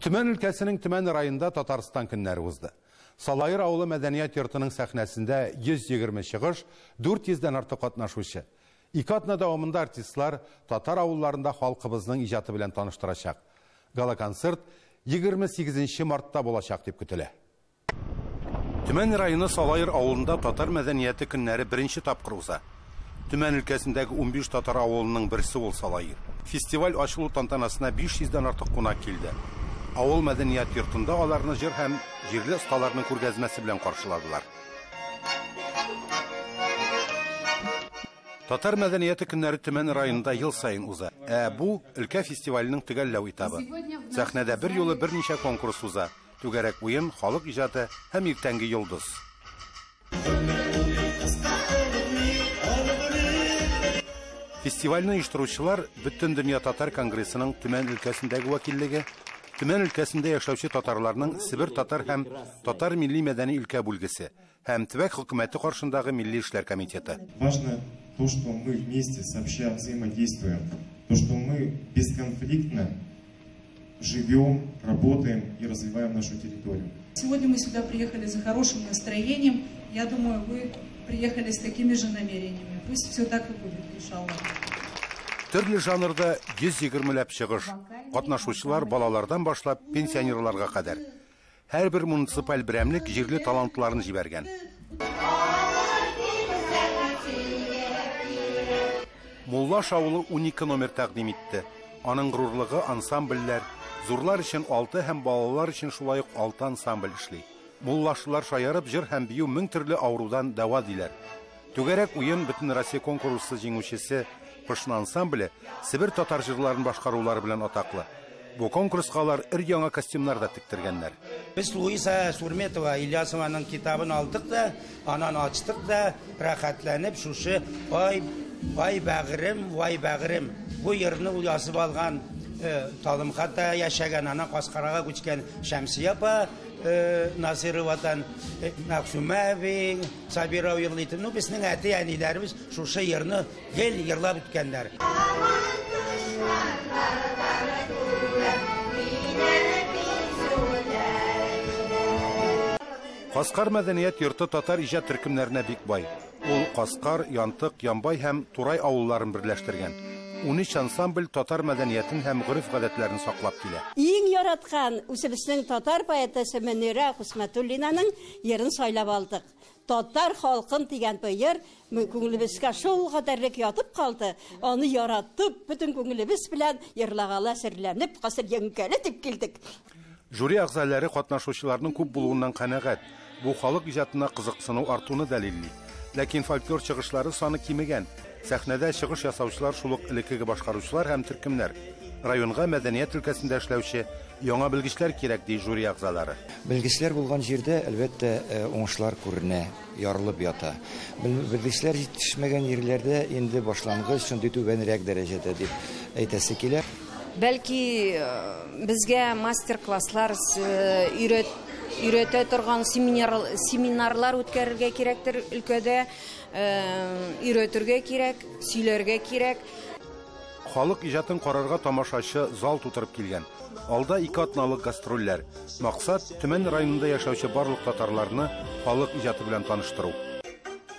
Төмән өлкәсенең Төмән районында Татарстан көннәре узды. Салаир авылы мәдәният йортының сәхнәсендә 120 чыгыш, 400 дән артык катнашучы. 2 атна дәвамында артистлар татар авылларында халкыбызның иҗаты белән таныштырачак. Гала-концерт 28 мартта булачак дип көтелә. Төмән районы Салаир авылында татар мәдәнияте көннәре беренче тапкыр уза. Төмән өлкәсендәге 15 татар авылының берсе ул Салаир. Фестиваль ачылу тантанасына 500 дән артык кунак килде. Авыл мәдәният йортында аларны җыр һәм җирле осталарның күргәзмәсе белән каршыладылар. Татар мәдәнияте көннәре Төмән районында ел саен уза. Ә бу өлкә фестиваленең төгәлләү этабы. Сәхнәдә бер юлы берничә конкурс уза. Түгәрәк уен, халык иҗаты һәм иртәнге йолдыз. Фестивальне оештыручылар Бөтендөнья татар конгрессының Төмән өлкәсендәге вәкиллеге, Төмән өлкәсендә яшәүче татарларның Себер татар һәм татар милли мәдәни өлкә бүлгесе һәм төбәк хөкүмәте каршындагы милли эшләр комитеты. Важно то, что мы вместе сообща взаимодействуем, то, что мы бесконфликтно живем, работаем и развиваем нашу территорию. Сегодня мы сюда приехали за хорошим настроением. Я думаю, вы приехали с такими же намерениями. Пусть все так и будет, иншаллах. Төрле жанрда 120 ләп чыгыш. Катнашучылар балалардан башлап пенсионерларга кадәр. Һәрбер муниципаль берәмлек җирле талантларын җибәргән. Муллаш авылы 12 номер тәкъдим итте. Аның горурлыгы ансамбльләр, зурлар өчен 6 һәм балалар өчен шулай ук 6 ансамбль эшли. Муллашлар шаярып җыр һәм бию мең төрле авырудан дәва диләр. Түгәрәк уен Бөтенроссия конкурсы җиңүчесе Пышна ансамбле Себер татар җырларын башкарулары белән атаклы. Бу конкурска алар өр-яңа костюмнар да тектергәннәр. Без Луиза Сурметова Ильясованың китабын алдык та, анан ачтык та, рәхәтләнеп шушы ай ай бәгырем, вай бәгырем. Бу йырны ул язып алган Талымхатта яшәгән, анан Каскарага күчкән Шәмсия апа Насыровадан, Мәгъсүмә әби, Сабира йырлый. Ну, безнең әти-әниләребез шушы йырны гел йырлап үткәннәр. Каскар мәдәният йорты татар иҗат төркемнәренә бик бай. Ул Каскар, Янтык, Ямбай һәм Турай авылларын берләштергән. 13 ансамбль татар мәдәниятен һәм гореф-гадәтләрен саклап килә. Иң яраткан үзебезнең татар поэтасы Мөнирә Хусмәтуллинаның йырын сайлап алдык. Татар халкым дигән бу йыр күңелебезгә шул кадәрлек ятып калды. Аны яратып, бөтен күңелебез белән йырлагалы әзерләнеп, хәзер еңгәле дип килдек. Жюри әгъзалары катнашучыларның күп булуыннан канәгать. Бу халык иҗатына кызыксыну артуны дәлилли. Ләкин фольклор чыгышлары саны кимегән. Сәхнәдә чыгыш ясаучылар шул ук элеккеге башкаручылар һәм төркемнәр. Районга мәдәният өлкәсендә эшләүче яңа белгечләр кирәк, ди жюри әгъзалары. Белгечләр булган җирдә, әлбәттә, уңышлар күренә, ярылып ята. Белгечләр җитешмәгән җирләрдә инде башлангыч шундый түбәнрәк дәрәҗәдә дип әйтәсе килә. Бәлки безгә мастер-класслар өйрәтә торган семинарлар үткәрергә кирәктер өлкәдә, өйрәтергә кирәк, сөйләргә кирәк. Халык иҗатын карарга тамашачы зал тутырып килгән. Алда 2 атналык гастрольләр. Максат Төмән районында яшәүче барлык татарларны халык иҗаты белән таныштыру.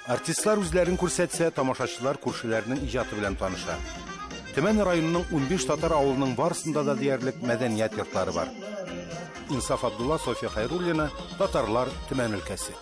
Артистлар үзләрен күрсәтсә, тамашачылар күршеләренең иҗаты белән таныша. Төмән районының 15 татар авылының барысында да диярлек мәдәният йортлары бар. Инсаф Абдулла, София Хайруллина, Татарлар, Төмән өлкәсе.